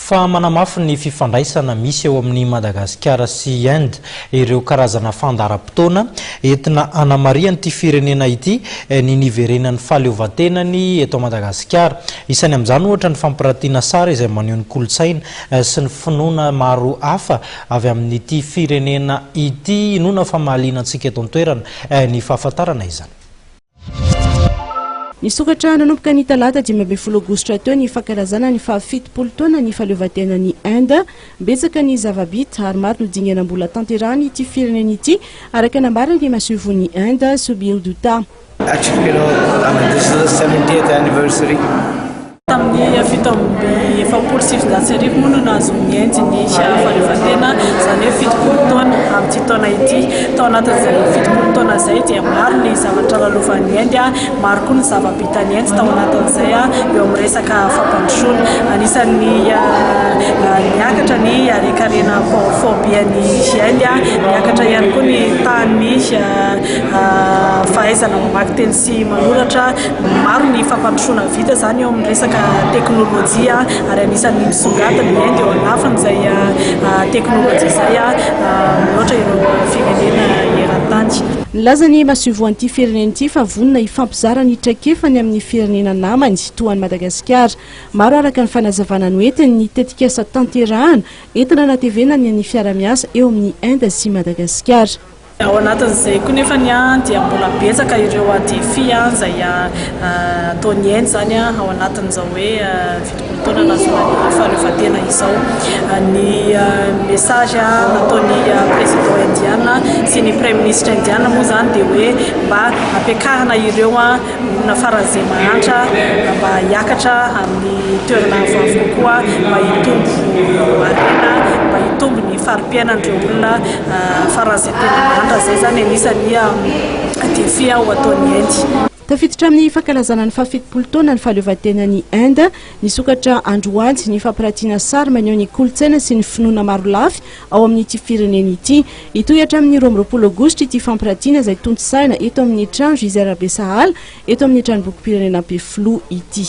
Fa manamafy ny fifandraisana misy eo amin'i Madagasikara sy Inde ireo karazana fandaharam-potoana entina hanamarihan'ity firenena ity ny niverenan'ny fahaleovantenany eto Madagasikara. Isany amin'izany ohatra ny fampiratiana sary izay maneho ny kolontsaina sy ny finoana maro hafa avy amin'ity firenena ity. Inoana fa mahaliana antsika eto an-toerana ny fahafantarana izany. Nisokatra nanomboka ny talata 15 aogositra teo ny fankalazana ny faha-70 taona ny fahaleovantenan'i Inde. Betsaka ny zava-bita ary maro no dingana mbola tanterahan'ity firenena ity, araka nambaran'ny masoivohon'i Inde, Subir Dutta. Actually, I mean, this is the 70th anniversary. Tamin'ny 1947 moa no nahazoan'ny Inde ny fahaleovantena, izany hoe 70 taona amin'ity taona ity. Tao anatin'izay 70 taona izay dia maro ny zavatra lalovan'ny Inde, maro koa ny zava-bitan'ny Inde tao anatin'izay eo amin'ny resaka fampandrosoana. Anisan'ny niakatra ny harenkarena faobean'ny Inde, niakatra ihany koa ny tahan'ny fahaizana mamaky teny sy manoratra. Maro ny fampandrosoana vita izany eo amin'ny resaka teknolojia ary anisan'ny misongadina i Inde eo andafin'izay teknolojia izay mihoatra ireo firenena eran-tany. Nilaza ny masoivohon'ity firenena ity fa vonona hifampizara ny traikefany amin'ny firenena namany toa an'i Madagasikara. Maro araka ny fanazavana noentiny ny tetikasa tanterahana entina hanatevenana ny fiara-miasa eo amin'i Inde sy Madagasikara. Ao anatin'izay koa nefany dia mbola betsaka ireo défi izay ataon'ny Inde izany ao anatin'izao hoe 70 taona nahazoana ny fahaleovantena izao. Ny message nataon'ny président indiana sy ny praiminisitra indiana moa izany dia hoe mba hampiakarana ireo olona faran'izay mahantra mba hiakatra amin'ny toerana avoavo kokoa, mba hitombo harena, mba hitombo ny fari-piainan'ireo olona faran'izay tena mahantra. Izay izany anisan'ny défi ho ataon'i Inde. Tafiditra amin'ny fankalazana ny faha-70 taona ny fahaleovantenan'i Inde, nisokatra androany ny fampiratiana sary maneho ny kolontsaina sy ny finoana marolafy ao amin'ity firenena ity. Hitohy hatramin'ny 22 aogositra ity fampiratiana izay tontosaina eto amin'ny trano Gisèle Rabesahala eto amin'ny tranombokim-pirenena Ampefiloha ity.